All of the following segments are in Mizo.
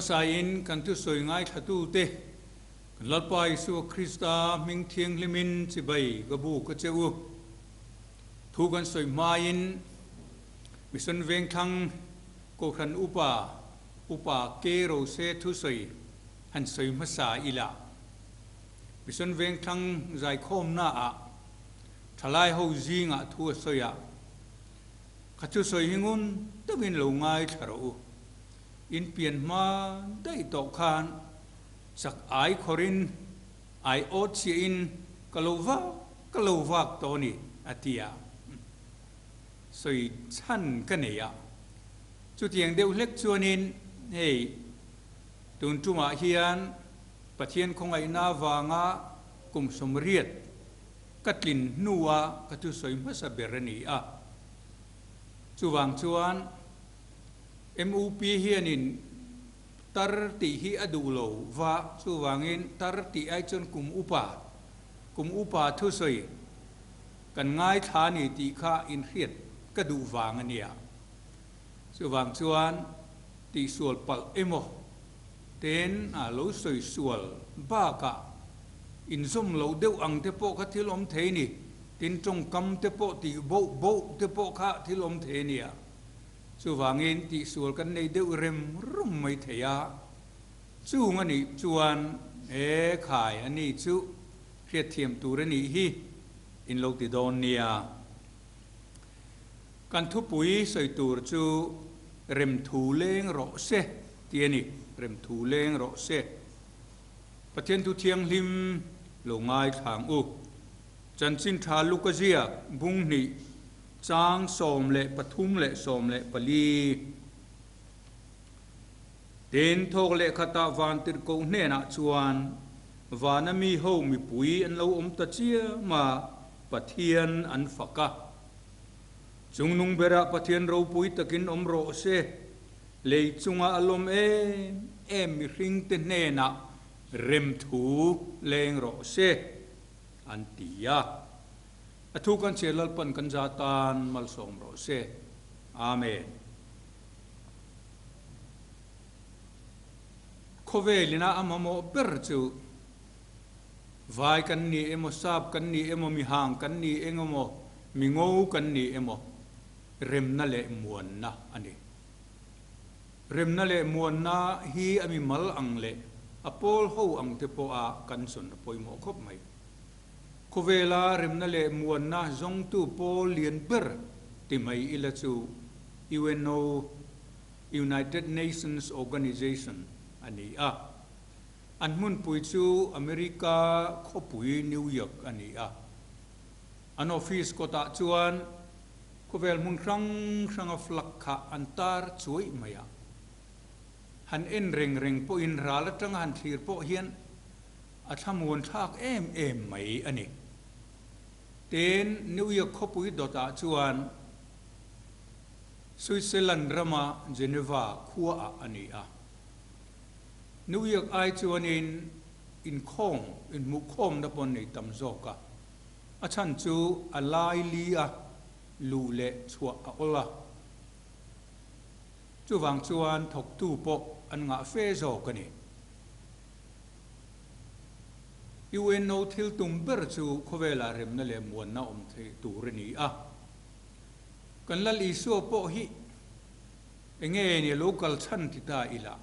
Hmasain kan thusawi ngaithlatute kan Lalpa Isua Krista hming thianghlimin chibai ka bu ka che u. Thu kan sawi hmain Mission Vengthlang Kohhran Upa, Upa K. Rose thusawi han sawi hmasa ila. Mission Vengthlang zaikhawmnaah thalai ho zingah thu a sawi a, Ka thusawi hi ngun takin lo ngaithla rawh u. In pian hma daih tawh khan chak ai khawrin ai awt chiahin ka lo vak ka lo vak tawh a ni, a ti a. Sawi chhan ka nei a. Chutiang deuh hlek chuanin hei tun tumah hian Pathian khawngaihna avanga kum 80 ka tlin hnua ka thusawi hmasa ber a ni a. Chuvang chuan MUP hianin tar tih hi a duh lo va, chuvangin tar tih ai chuan kum upa, kum upa thusawi kan ngaithla a ni tih kha inhriat ka duh vang a nia. Chuvang chuan tihsual palh emaw ten a lo sawi sual bakah inzawm loh deuh ang te pawh kha thil awm thei a ni. Tin tawngkam te pawh tih boh boh te pawh kha thil awm thei a nia. Chuvangin tihsual kan nei deuh rem rum mai thei a. Chung a nih chuan e khai a ni chu hriatthiam tur a nih hi in lo ti dawn nia. Kan thupui sawi tur chu remthu leng rawh se tih a ni, remthu leng rawh se. Pathian thu thianghlim lo ngaithlang u. Chanchin tha Luka ziak bung hnih chang 13 leh 14. Tin, thawk lehkhatah vantirhkoh hnenah chuan vana mi ho mipui an lo awm ta chiam a, Pathian an fak a. Chungnung berah Pathian ropui takin awm rawh se, lei chunga a lawm em em mihringte hnenah remthu leng rawh se, an ti a. A thu kan chhiar Lalpan kan za tan malsawm rawh se. Amen. Khawvelina a mamawh ber chu Vai kan ni emaw, sap kan ni emaw, mihang kan ni eng emaw, mingo kan ni emaw, remna leh muanna a ni. Remna leh muanna hi a mimal ang leh a pawl ho ang te pawha kan zawn a pawimawh khawp mai. Khawvela remna leh muanna zawngtu pawl lian ber ti mai ila chu UNO, United Nations Organization, a ni a. An hmunpui chu America khawpui New York a ni a. An office kawtah chuan khawvel hmun hrang hranga flag kha an tar chuaih mai a. Han en reng reng pawhin ral atanga han thlir pawh hian a thlamuan thlak em em mai a ni. Tin, New York khawpui dawtah chuan Switzerland rama Geneva khuaah a ni a. New York ai chuanin inkhawm, inhmuhkhawmna pawh an nei tam zawk a. A chhan chu a lai li a, luh leh chhuah a awl a. Chuvang chuan thawktu pawh an ngah fe zawk a ni. UNO thil tum ber chu khawvelah remna leh muanna awm theih tur a ni a. Kan Lal Isua pawh hi Enge ni lo kal chhan ti ta ila,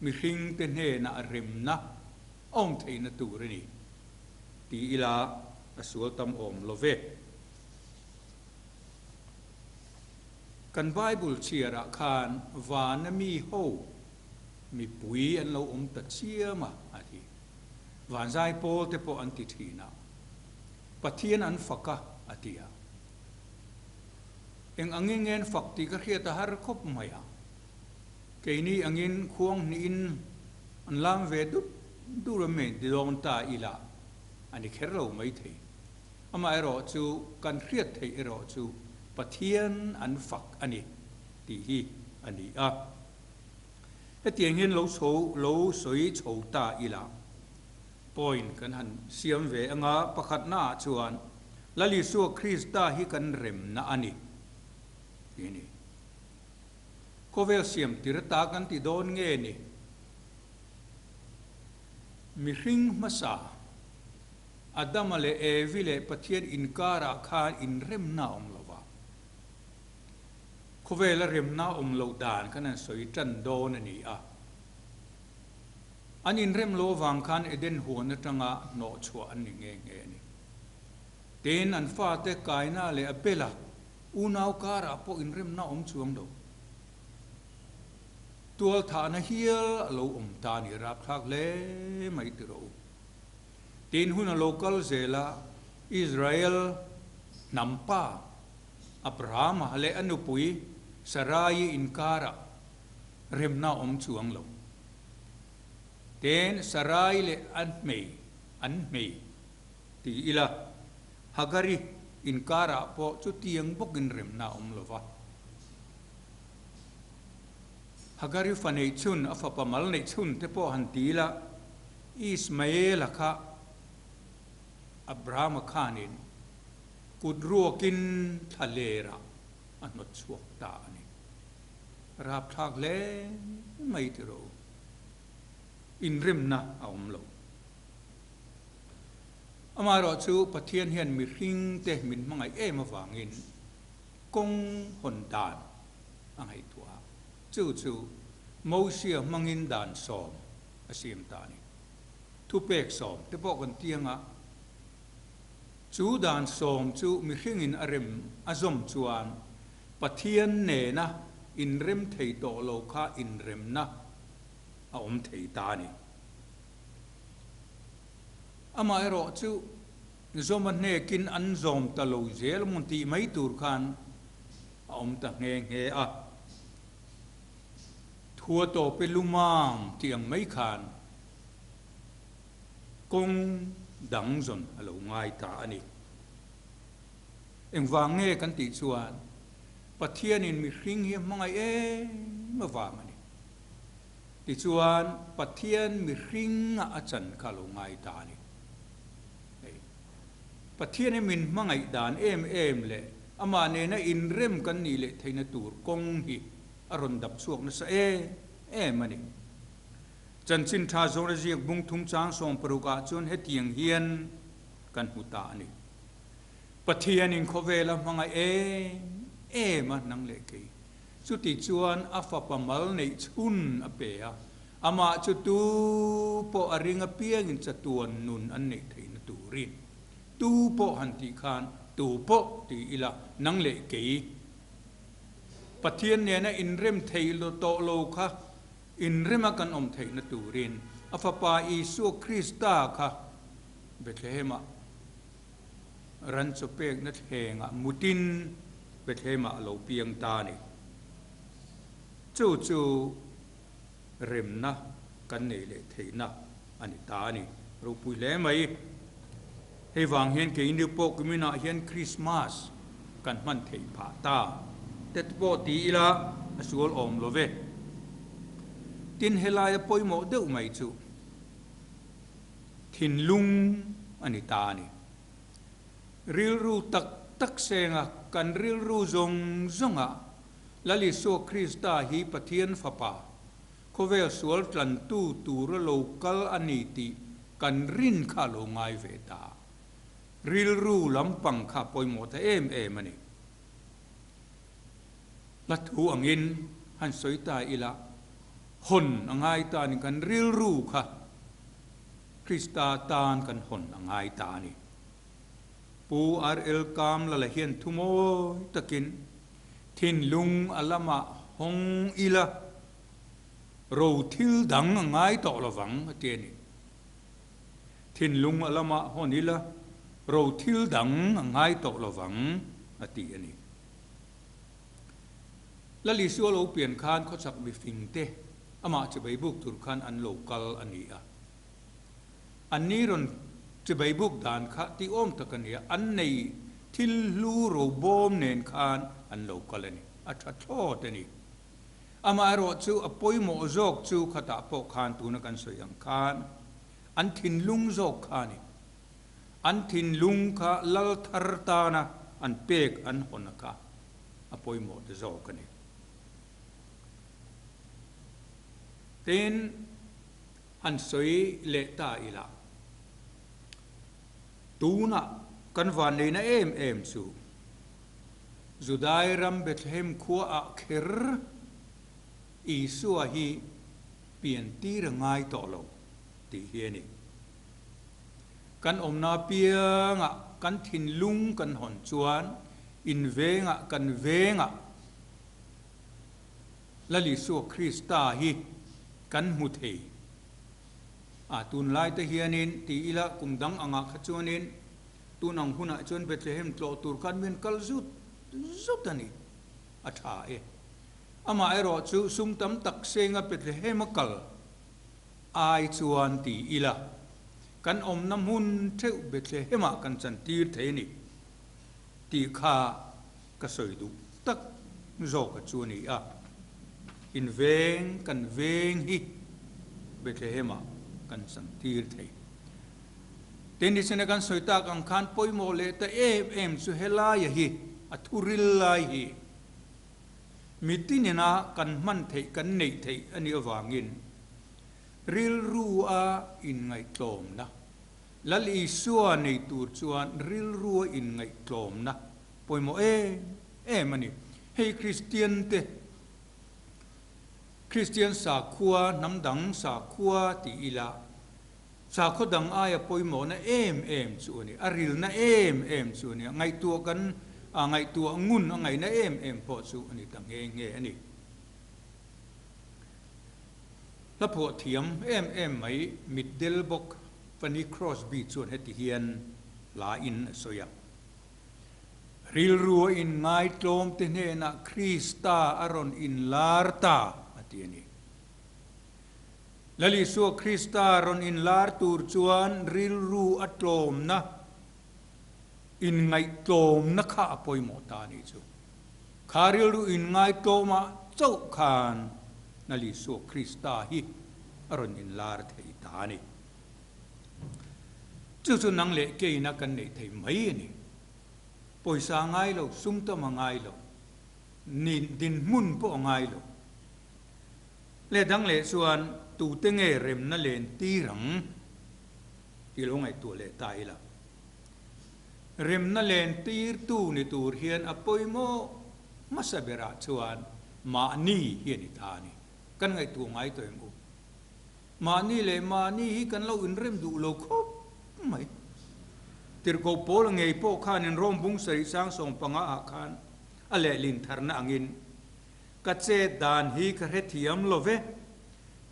mihring te hnenah remna awm theihna tur a ni ti ila a sual tam awm lo ve. Kan Bible chhiarah khan vana mi ho mipui an lo awm ta chiam a a ti. Vanzai pawl te pawh an ti thin a, Pathian an fak a a ti a. Eng angin nge an fak tih ka hriat a har khawp mai a. Keini angin khuang hnihin an lam ve dup dur a mai ti dawn ta ila a ni kher lo mai thei. Amaherawh chu kan hriat theih erawh chu Pathian an fak a ni tih hi a ni a. Hetiang hian lo chho lo sawi chho ta ila point kan han siam ve anga pakhatnaah chuan Lal Isua Krista hi kan remna a ni tih a ni. Khawvel siam tir ata kan ti dawn nge ni? Mihring hmasa Adama leh Evi leh Pathian inkarah khan inremna a awm lo va. Khawvela remna awm loh dan khan an sawi tan dawn a ni a. An inrem lo avang khan Eden huan atanga hnawh chhuah an ni nghe nghe a ni. Tin, an fate Kaina leh Abela unau karah pawh inremna awm chuang lo. Tualthahna hial a lo awm ta a ni, rapthlak hle mai ti rawh u. Tin, hun a lo kal zel a, Israel hnam pa Abrahama leh a nupui Sarai inkarah remna awm chuang lo. Tin, Sarai leh a hmei, an hmei ti ila, Hagari inkarah pawh chutiang bawkin remna awm lo va. Hagari fa neih chhun, a fapa mal neih chhun te pawh han ti ila, Ismaela kha Abrahama khanin kut ruakin thla lerah a hnawt chhuak ta a ni. Rapthlak hle mai ti rawh u. Inremna a awm lo. Amaherawhchu Pathian hian mihringte min hmangaih em avangin kawng hawn dan a ngaihtuah a, chu chu Mosia hmangin dan sawm a siam ta a ni. Thupek sawm te pawh kan tiang a, chu dan sawm chu mihringin a rem a zawm chuan Pathian nena inrem thei tawh lo kha inremna a awm thei ta a ni. Amaherawh chu zawm a hnekin an zawm ta lo zel maw tih mai tur khan a awm ta nghe nghe a. Thua tawpe lumam tih ang mai khan kawng dang zawn a lo ngai ta a ni. Engvang nge kan tih chuan Pathianin mihring hi a hmangaih em avang a ni. Tichuan Pathian mihringa a chan kha a lo ngai ta a ni. Hei, Pathian hi min hmangaih dan em em leh amah nena inrem kan nih leh theihna tur kawng hi a rawn dap chhuak nasa em em a ni. Chanchin tha zawna ziak bung thum chang 60 ah chuan hetiang hian kan hmu ta a ni. Pathianin khawvela hmangaih em em a nang leh kei. Chuti chuan a fapa mal neih chhun a pe a, amah chu tu pawh a ring apiangin chatuan nun an neih theihna turin. Tu pawh han tih khan tu pawh ti ila nang leh kei. Pathian nena inrem thei tawh lo kha inrema kan awm theihna turin a fapa Isua Krista kha Bethlehem-ah Ran chaw pekna thlengah mutin Bethlehem-ah a lo piang ta a ni. Chu chu remna kan neih leh theihna a ni ta a ni. Ropui hle mai. Hei vang hian keini pawh kuminah hian Krismas kan hman theih phah ta. Te pawh ti ila a sual awm lo ve. Tin, helaia pawimawh deuh mai chu Thinlung a ni ta a ni. Rilru tak tak senga kan rilru zawng zawngah Lal Isua Krista hi Pathian Fapa, khawvel sual tlantu tura lo kal a ni tih kan rin kha a lo ngai ve ta. Rilru lampang kha pawimawh ta em em a ni. Hla thu angin han sawi ta ila, hawn a ngai ta a ni, kan rilru kha Krista tan kan hawn a ngai ta a ni. Pu RL Kamlala hian thu mawi takin thinlung a lamah hawng ila, ro thil dang a ngai tawh lovang a ti a ni. Thinlung a lamah hawn ila, ro thil dang a ngai tawh lovang a ti a ni. Lal Isua lo pian khan khawchhak mifing te amah chibai buk tur khan an lo kal a ni a. An ni rawn chibai buk dan kha ti awm tak a ni a, an nei thil hlu robawm nen khan an lo kal a ni, a tha thlawt a ni. Amaherawh chu a pawimawh zawk chu khatah pawh khan tuna kan sawi ang khan an thinlung zawk kha a ni. An thinlung kha lal thar tana an pek an hawn a kha a pawimawh ta zawk a ni. Tin, han sawi leh ta ila, tunah kan vanneihna em em chu Judai ram Bethlehem khuaah kher Isua hi pian tir a ngai tawh lo tih hi a ni. Kan awmna apiangah kan thinlung kan hawn chuan invengah kan vengah Lal Isua Krista hi kan hmu thei. A tunlai te hianin ti ila kum dang angah kha chuanin tun ang hunah chuan Bethlehem tlawh tur khan min kal zut zut a ni. A tha e. Amaherawh chu sum tam tak senga Bethlehem a kal ai chuan ti ila kan awmna hmun theuh Bethlehem-ah kan chantir thei a ni tih kha ka sawi duh tak zawka chu a ni a. In veng kan veng hi Bethlehem-ah kan chantir thei. Tin, nichina kan sawi tak ang khan pawimawh leh ta em em chu helaia hi a thuril lai hi Mitin ina kan hman theih kan neih theih a nih avangin rilru a inngaihtlawmna, Lal Isua nei tur chuan rilru a inngaihtlawmna pawimawh em em a ni. Hei Kristian te, Kristian sakhua, hnam dang sakhua ti ila, sakhaw dang aia pawimawhna em em chu a ni, a rilna em em chu a ni, ngaihtuah kan ngaihtuah ngun a ngaihna em em pawh chu a ni ta nghe nghe a ni. Hla phuah thiam em em mai mitdel bawk Fanny Crosby chuan heti hian hla in a sawi a, Rilru a inngai-tlawm te hnenah Krista a rawn inlar ta, a ti a ni. Lal Isua Krista rawn inlar tur chuan rilru a tlawmna, inngaihtlawmna kha a pawimawh ta a nih chu. Kha rilru inngaihtlawmah chauh khan Lal Isua Krista hi a rawn inlar thei ta a ni. Chu chu nang leh keina kan neih thei mai a ni. Pawisa a ngai lo, sum tam a ngai lo, dinhmun pawh a ngai lo. Leh dang leh chuan tute nge remna len tir ang tih lo ngaihtuah leh ta ila. Remna len tirtu ni tur hian a pawimawh hmasa berah chuan mahni hi a ni ta a ni. Kan ngaihtuah ngai tawh em u? Mahni leh mahni hi kan lo inrem duh lo khawp mai. Tirhkoh Paula ngei pawh khanin Rom bung sarih sang 15 ah khan a lehlin tharna angin Ka chet dan hi ka hrethiam lo ve,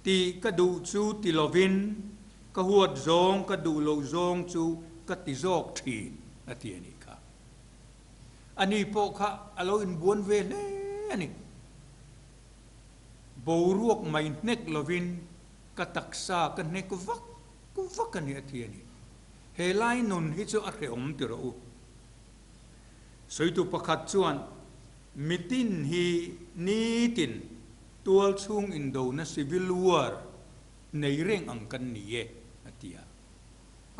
tih ka duh chu ti lovin ka huat zawng ka duh loh zawng chu ka ti zawk thin, a ti a nih kha. Ani pawh kha a lo inbuan ve hle a ni. Boruak mai hnek lovin ka taksa ka hnek vak vak a ni, a ti a ni. He lai nun hi chu a hrehawm ti rawh u. Sawitu pakhat chuan Mitin hi nitin tual chhung indona civil war nei reng ang kan ni e, a ti a.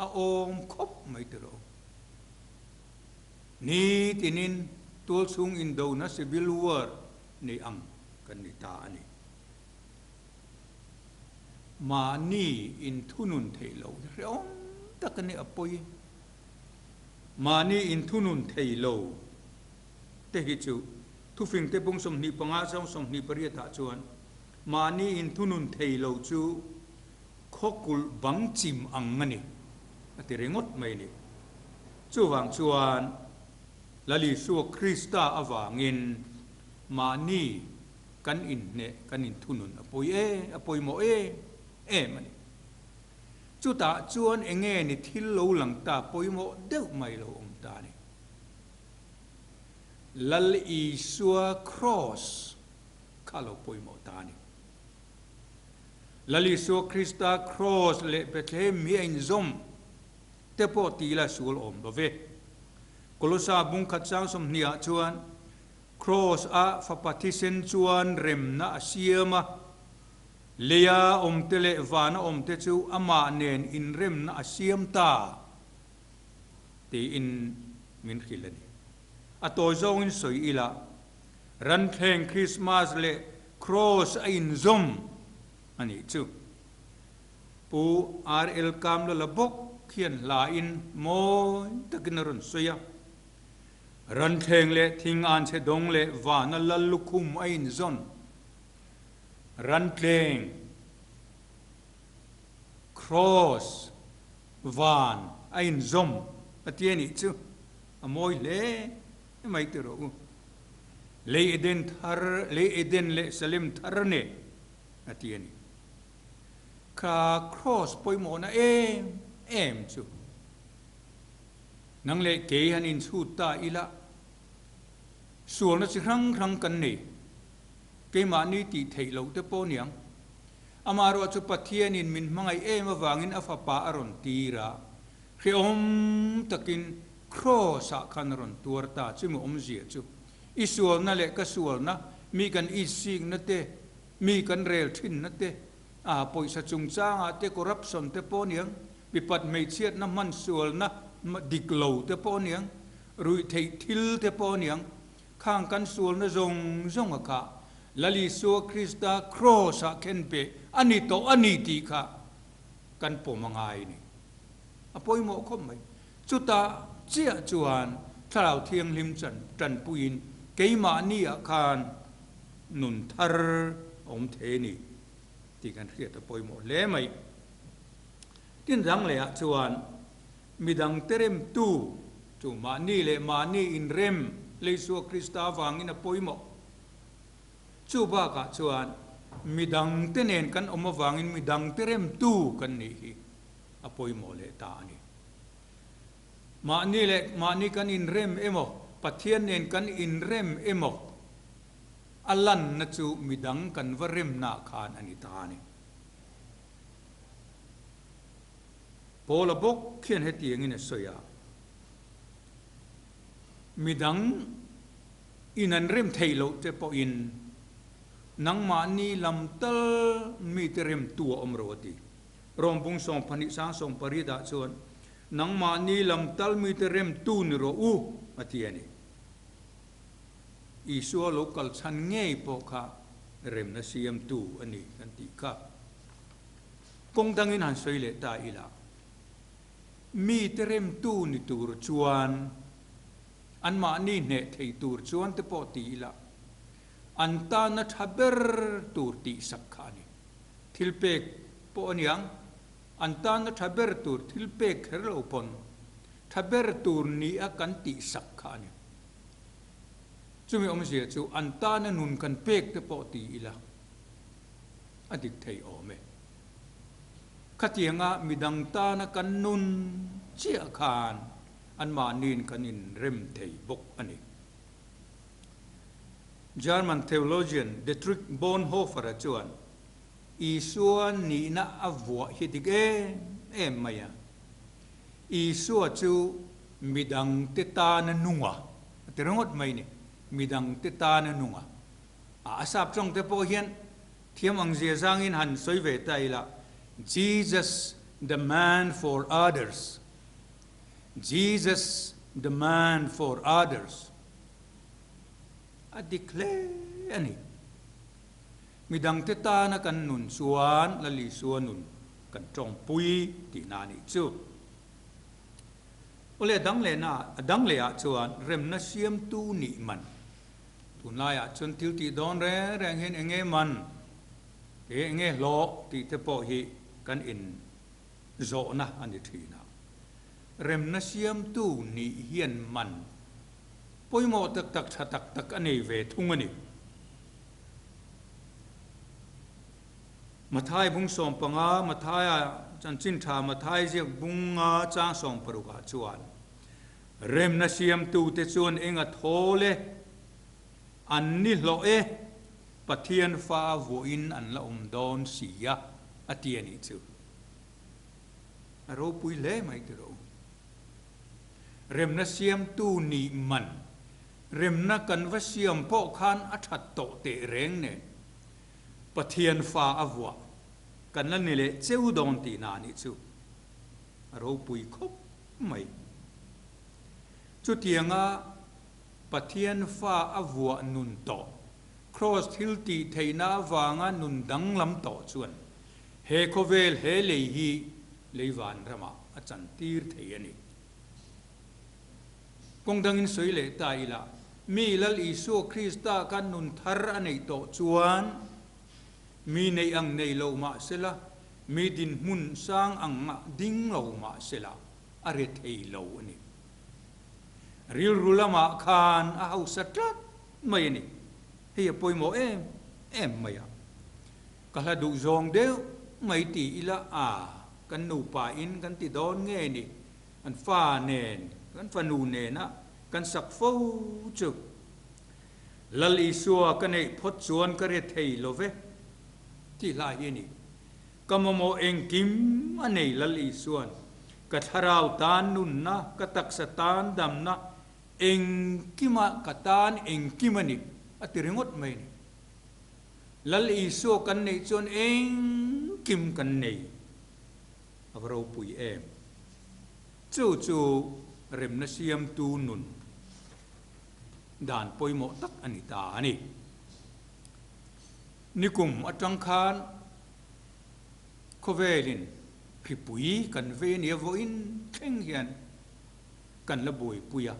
A awm khawp mai tiraw. Nitinin tual chhung indona civil war nei ang kan ni ta a ni. Mahni inthunun theih loh hi hrehawm tak a ni, a pawi. Mahni inthunun thei lo te hi chu thufing te bung 25 zawng 28 ah chuan mahni inthunun thei lo chu khawkulh bang chim ang a ni a ti ringawt mai a ni. Chuvang chuan Lal Isua Krista avangin mahni kan inhneh kan inthunun a pawi e a pawimawh em em a ni. Chutah chuan enge ni thil lo lang ta pawimawh deuh mai lo awm ta a ni. Lal Isua Kraws kha lo pawimawh ta a ni. Lal Isua Krista Kraws leh Bethlehem hi a inzawm te pawh ti ila sual awm lo ve. Kolosa bung khat sang 20 ah chuan Kraws a fapa thisen chuan remna a siam a, leia awmte leh vana awmte chu amah nen inremna a siam ta. Tiin min hrilh a ni. A tawi zawngin sawi ila, Ranthleng Krismas leh Kraws a inzawm a nih chu. Pu RL Kamlala bawk hian hla in mawi takin a rawn sawi a. Ranthleng leh thing anchhe dawng leh vana lal lukhum a inzawn. Rantleng, Cross, van a inzawm a ti a nih chu a mawi hle mai ti rawh u. Lei Eden thar, lei Eden leh Salem thar nen a ti a ni. Kha Cross pawimawhna em em chu nang leh kei han inchhut ta ila, sualna chi hrang hrang kan nei, keimahni tih theih loh te pawh niang. Amaherawh chu Pathianin min hmangaih em avangin a fapa a rawn tir a, hrehawm takin Cross-ah khan a rawn tuar ta. Chumi awmzia chu i sualna leh ka sualna, mi kan itsikna te, mi kan rel thinna te, a pawisa chungchangah te corruption te pawh aniang, mipat hmeichhiatna hman sualna dik lo te pawh aniang, ruihtheih thil te pawh aniang, khang kan sualna zawng zawng a kha Lal Isua Krista Cross-ah khen pe a ni tawh a ni tih kha kan pawm a ngai a ni. A pawimawh khawp mai. Chutah chiah chuan Thlarau Thianghlim chan tanpuiin keimahniah khan nun thar a awm thei a ni tih kan hriat a pawimawh hle mai. Tin dang lehah chuan midang te remtu chu mahni leh mahni inrem Leisua Krista avangin a pawimawh. Chu bakah chuan midang te nen kan awm avangin midang te remtu kan nih hi a pawimawh leh ta a ni. Mahni leh mahni kan inrem emaw, Pathian nen kan inrem emaw a lanna chu midang kan va remna khan a ni ta a ni. Paula bawk khian hetiangin a sawi a, Midang in an rem theih loh te pawhin nangmahni lam tal mite remtu a awm ro a ti. Rom bung sawmpahnih sang sawmpariat ah chuan nangmahni lam tal mite remtu ni rawh u a ti a ni. Isua lo kal chhan ngei pawh kha remna siamtu a ni kan tih kha. Kawng dangin han sawi leh ta ila, mite remtu ni tur chuan anmahni hneh thei tur chuan te pawh ti ila, an tana tha ber tur tihsak kha a ni. Thil pek pawh a niang, an tana tha ber tur thil pek kher lo pawn tha ber tur nia kan tihsak kha a ni. Chumi awmzia chu an tana nun kan pek te pawh ti ila a dik thei awm e. Khatianga midang tana kan nun chiah khan anmahniin kan inrem thei bawk a ni. German theologian Dietrich Bonhoeffer-a chuan Isua nihna a vuah hi dik em em mai a. Isua chu midangte tana nung a, a ti ringawt mai ni, midangte tana nung a. A sap tawngte pawh hian thiam ang zia zangin han sawi ve ta ila, Jesus the man for others, Jesus the man for others. A dik hle a ni. Midangte tana kan nun chuan Lal Isua nun kan tawngpui tihna a nih chu. Awle a dang lehna a dang lehah chuan remna siamtu nih man. Tunlaiah chuan thil tih dawn reng reng hian eng nge man, eng nge hlawh tih te pawh hi kan in zawhna a ni thin a. Remna siamtu nih hian man pawimawh tak tak tha tak tak a nei ve thung a ni. Mathai bung 15, Mathaia chanchin tha Mathai ziak bunga chang 60 ah chuan, Remna siamtute chuan eng a thawl e, an ni hlawh e, Pathian fa vuahin an la awm dawn si a, a ti a nih chu. A ropui hle mai tiraw. Remna siamtu nih man, remna kan va siam pawh khan a that tawh teh reng nen, Pathian fa a vuah kan la ni leh cheu dawn tihna a nih chu. A ropui khawp mai. Chutianga Pathian fa a vuah nun tawh, Kraws thil tih theihna avanga nun danglam tawh chuan. He khawvel he lei hi lei vanramah a chantir thei a ni. Kawng dangin sawi leh ta ila, mi Lal Isua Krista khan nun thar a neih tawh chuan mi neih ang nei lo mah sela, mi dinhmun sang ang ah ding lo mah sela a re thei lo a ni. Rilru lamah khan a hausa tlat mai a ni. Hei a pawimawh em em mai a. Ka hla duh zawng deuh mai ti ila a, kan nupa in kan ti dawn nge ni, kan fa nen, kan fanu nena kan sak fo chu. Lal Isua ka neih phawt chuan ka re thei lo ve tih hla hi a ni. Ka mamawh engkim a nei Lal Isua'n, ka thlarau tan nunna, ka taksa tan damna, engkima ka tan engkim a ni a ti ringawt mai a ni. Lal Isua kan neih chuan engkim kan nei a va ropui em. Chu chu remna siamtu nun dan pawimawh tak a ni ta a ni. Nikum atang khan khawvelin hripui kan vei a nia vawiin thleng hian kan la buaipui a.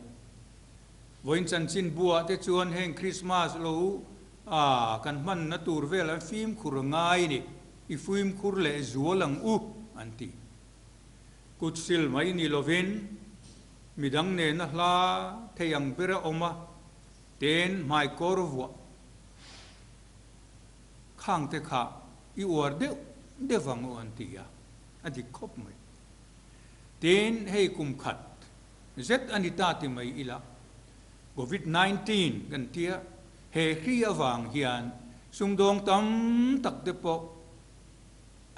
Vawiin chanchin buah te chuan heng Krismas lo kan hmanna tur vel an fimkhur a ngai a ni, i fimkhur leh zual ang u an ti. Kut sil mai ni lovin midang nena hla thei ang ber a awm a, ten hmaikawr vuah khang te kha i uar deuh deuh ang u an ti a, a dik khawp mai. Tin, hei kum khat zet a ni ta ti mai ila, Covid 19 kan tia, he hri avang hian sumdawng tam tak te pawh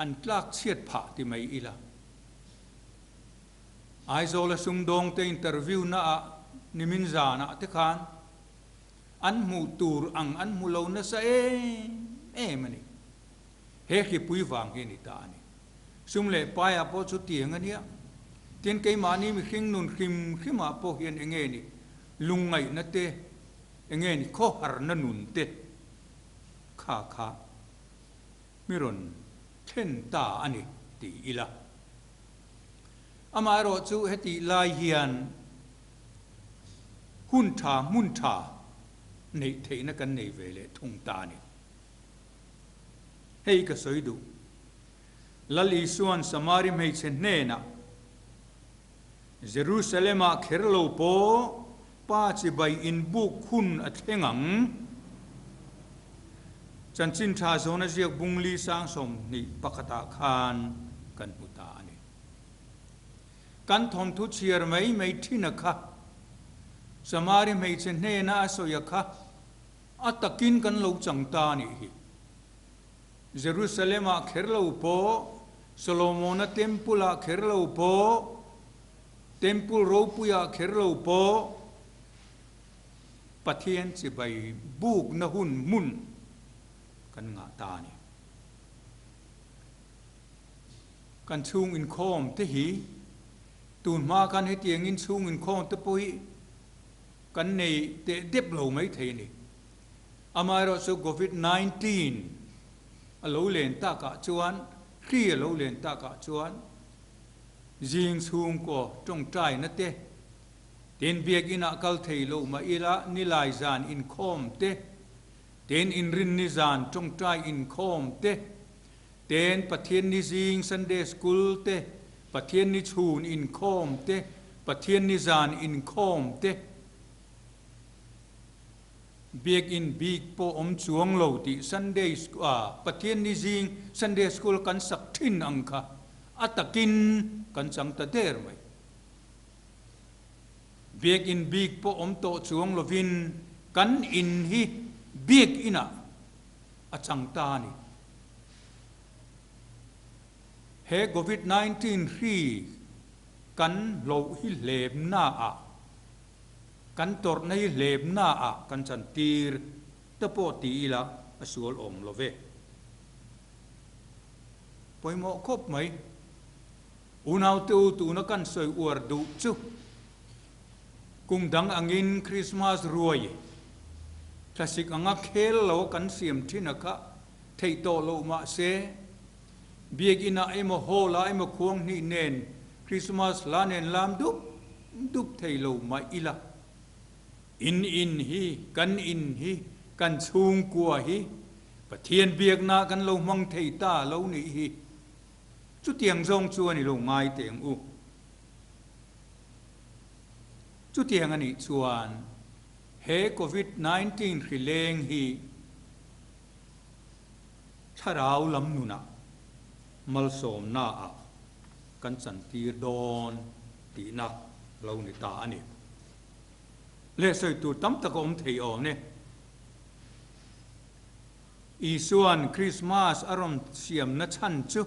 an tlak chhiat phah ti mai ila. Aizawla sumdawngte interview naah nimin zanah te khan an hmuh tur ang an hmu lo nasa em em a ni. He hripui vang hi a ni ta a ni. Sum leh paiah pawh chu tiang a nia. Tin, keimahni mihring nun hrim hrimah pawh hian enge ni lungngaihna te, enge ni khawharna nun te kha kha mi rawn thlen ta a ni ti ila. Amaherawh chu hetih lai hian hun tha hmun tha neih theihna kan nei ve leh thung ta a ni. Hei ka sawi duh. Lal Isua'n Samari hmeichhe hnenah, Jerusalem-ah kher lo pawh Pa chibai inbuk hun a thleng ang. Chanchin tha zawna ziak bungli sang 21ah khan kan hmu ta a ni. Kan thawnthu chhiar mai mai thin a kha, Samari hmeichhe hnena a sawi a kha, a takin kan lo chang ta a nih hi. Jerusalem-ah kher lo pawh, Solomona Temple-ah kher lo pawh, Temple ropuiah kher lo pawh, Pathian chibai bukna hun hmun kan ngah ta a ni. Kan chhung inkhawm te hi tun hma khan hetiangin chhung inkhawm te pawh hi kan nei teh dep lo mai thei a ni. Amaherawhchu Covid 19 a lo len takah chuan, hri a lo len takah chuan zing chhungkaw tawngtaina te, Tin biakinah kal thei lo mah ila nilai zan inkhawm te, tin inrinni zan tawngtai inkhawm te, ten Pathianni zing Sunday School te, Pathianni chhun inkhawm te, Pathianni zan inkhawm te, Biakin bik pawh awm chuang lo tih Sunday Pathianni zing Sunday School kan sak thin ang kha a takin kan chang ta der mai. Biakin bik pawh awm tawh chuang lovin kan in hi biakinah a chang ta a ni. He Covid 19 hri kan hloh hi hlemnaah, kan tawrhna hi hlemnaah kan chantir te pawh ti ila a sual awm lo ve. Pawimawh khawp mai. Unaute u tuna kan sawi uar duh chu kum dang angin Krismas ruai thlasik anga khel lo kan siam thin a kha theih tawh loh mah se Biakinah emaw hall ah emaw khuang hnih nen Christmas hla nen lam dup dup thei lo mah ila. In in hi, kan in hi, kan chhungkua hi Pathian biakna kan lo hmang thei ta lo nih hi. Chutiang zawng chuan i lo ngai teh ang u. Chutiang a nih chuan he Covid 19 hri leng hi thlarau lam nunah malsawmnaah kan chantir dawn tihna lo ni ta a ni. Leh sawi tur tam tak a awm thei awm e. Isua'n Krismas a rawn siamna chhan chu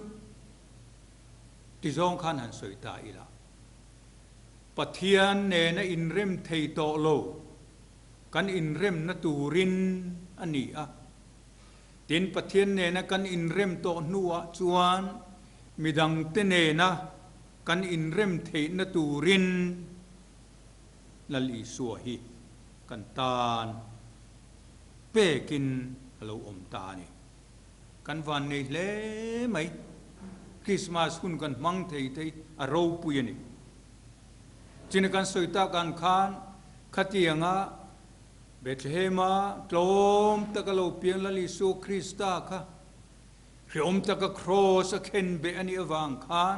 ti zawng khan han sawi ta ila. Pathian nena inrem thei tawh lo kan inremna turin a ni a. Tin, Pathian nena kan inrem tawh hnuah chuan midangte nena kan inrem theihna turin Lal Isua hi kan tan pekin a lo awm ta a ni. Kan vannei hle mai. Krismas hun kan hmang thei thei a ropui a ni. China kan sawi tak ang khan khatianga Bethlehem-a tlawm taka lo piang Lal Isua Krista kha hreawm taka kraws a khen beh a nih avang khan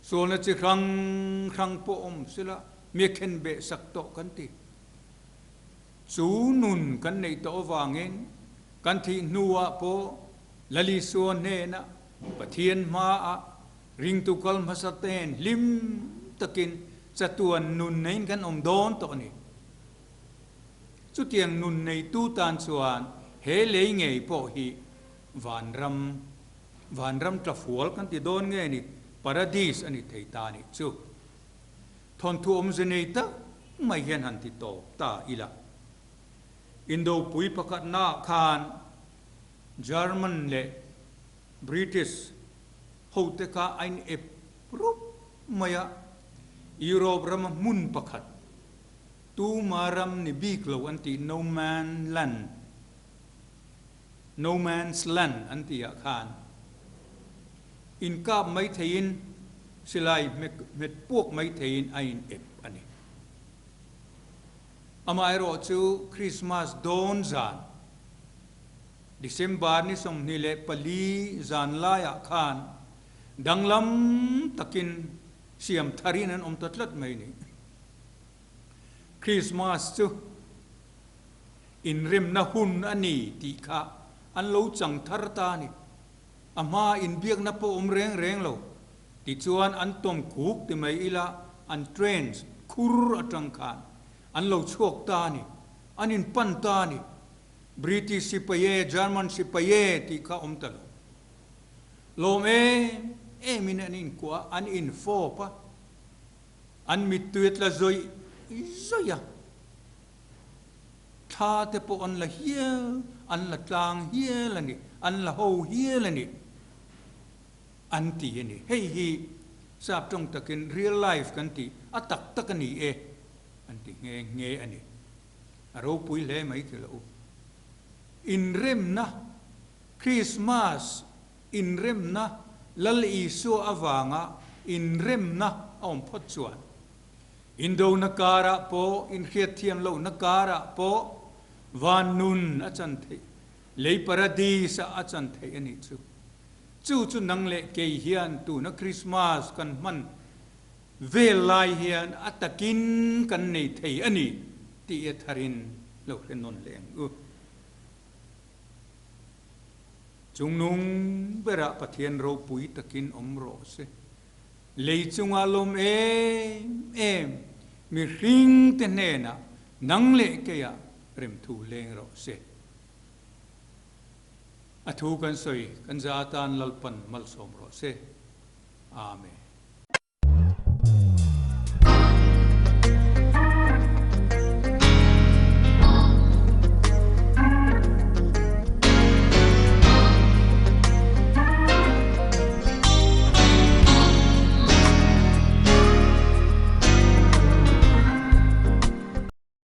sualna chi hrang hrang pawh awm sela mi a khen beh sak tawh kan ti. Chu nun kan neih tawh avangin kan thih hnuah pawh Lal Isua hnenah Pathian hmaah ringtu kal hmasa ten hlim takin chatuan nun neiin kan awm dawn tawh a ni. Chutiang nun neitu tan chuan he lei ngei pawh hi vanram, vanram tlafual kan ti dawn nge ni, paradis a ni thei ta nih chu. Thawnthu awmze nei tak mai hian han ti tawp ta ila. Indopui pakhatnaah khan German leh British hote kha a in ep rup mai a, Europe rama hmun pakhat, Tuma ram ni bik lo an tih No Man Land, No Man's Land an tih ah khan inkap mai theiin silai hmet puak mai theiin a in ep a ni. Amaherawh chu Christmas dawn zan, December ni 24 zan laiah khan danglam takin siam tharin an awm ta tlat mai ni. Krismas chu inremna hun a ni tih kha an lo chang thar ta a ni. A hma inbiakna pawh awm reng reng lo. Tichuan an tawm khuk ti mai ila an trains khur atang khan an lo chhuak ta a ni. An inpan ta a ni. British sipai e, German sipai e tih kha awm ta lo. Lawm em emin an inkuah a, an infawp a. An mittui a tla zawih zawih a, thla te pawh an la hial, an la tlang hial a ni, an la ho hial a ni, an ti a ni. Hei hi sap tawng takin real life kan tih, a tak tak a ni e, an ti nghe nghe a ni. A ropui hle mai ti lo u. Inremna, Christmas Inremna, Lal Isua avanga inremna a awm phawt chuan, indona karah pawh, inhriatthiam lohna karah pawh van nun a chan theih, lei paradis-ah a chan theih a nih chu. Chu chu nang leh kei hian tuna Krismas kan hman vel lai hian a takin kan nei thei a ni tih a tharin lo hre nawn leh ang u. Chungnung berah Pathian ropui takin awm rawh se. Lei chunga lawm em em mihring te hnenah nang leh keiah remthu leng rawh se. A thu kan sawi kan za atan Lalpan malsawm rawh se. Amen.